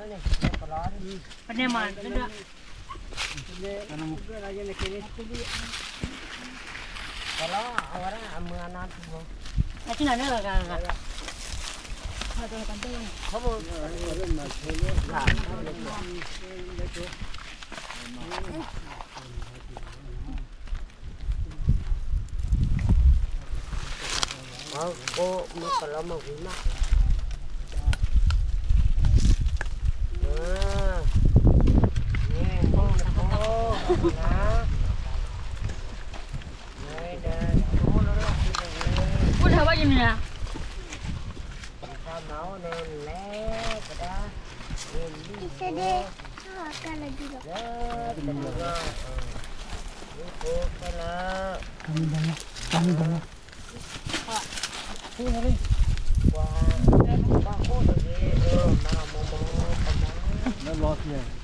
ပန့ၢ်မး, အထံၣ်နၤန့ၣ်လီၤဂၤဂၤ, အိၣ်မုၢ်ကလီမုၢ်ဝံၤမး, အိၣ်ဒီးဘၣ်ယမံၤဧါ, လဲၤကဒါ, လဲၤကဒါ, တၢ်မံၤဘၣ်လီၤ, တၢ်မံၤဘၣ်လီၤ, ပှၤ, ပှၤအိၣ်တဂ့ၤ, မၤမီၢ်မီၢ်, လၢလီၤက့ၤ